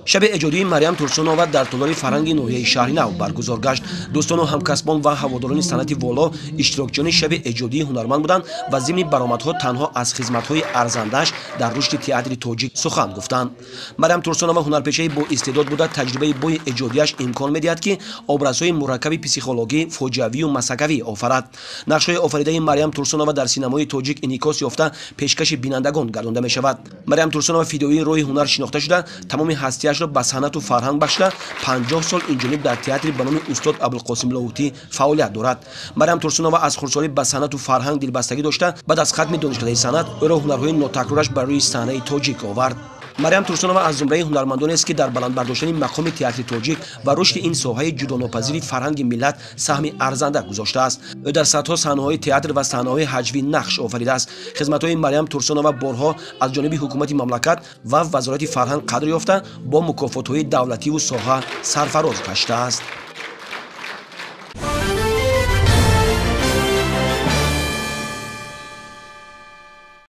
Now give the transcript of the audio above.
Шаби эҷодии Марьям Турсунова дар толори фарҳанги ноҳияи Шаҳринав баргузор гашт. Дӯстону ҳамкасбон ва ҳаводорони санъати воло иштирокчиёни шаби эҷодии ҳунарманд буданд ва зимни баромадҳо танҳо аз хизматҳои арзандааш дар рушди театри тоҷик сухан гуфтанд. Марьям Турсунова ҳунарпешаи боистеъдод буда, таҷрибаи бои эҷодиаш имкон медиҳад, ки образҳои мураккаби психологӣ, фоҷиавию масакавӣ офарад. Нақшҳои офаридаи Марьям Турсунова дар синамои тоҷик инъикос ёфта, пешкаши бинандагон гардонда мешавад. Марьям Турсунова фидоии роҳи ҳунар шинохта шуда, тамоми ҳастиашро ба санъату фарҳанг бахшида, 50 сол инҷониб дар театри ба номи устод Абулқосим Лоҳутӣ фаъолият дорад. Марьям Турсунова аз хурдсолӣ ба санъату фарҳанг дилбастагӣ дошта, баъд аз хатми донишкадаи санъат ӯро ҳунарҳои нотакрораш бар рӯи саҳнаи тоҷик овард. Марьям Турсунова аз зумраи ҳунармандонест, ки дар баланд бардоштани мақоми театри тоҷик ва рушди ин соҳаи ҷудонопазири фарҳанги миллат саҳми арзанда гузоштааст. Ӯ дар садҳо саҳнаҳои театр ва саҳнаҳои ҳаҷвӣ нақш офаридааст. Хизматҳои Марьям Турсунова борҳо аз ҷониби ҳукумати мамлакат ва Вазорати фарҳанг қадр ёфта, бо мукофотҳои давлативу соҳа сарфароз гаштааст.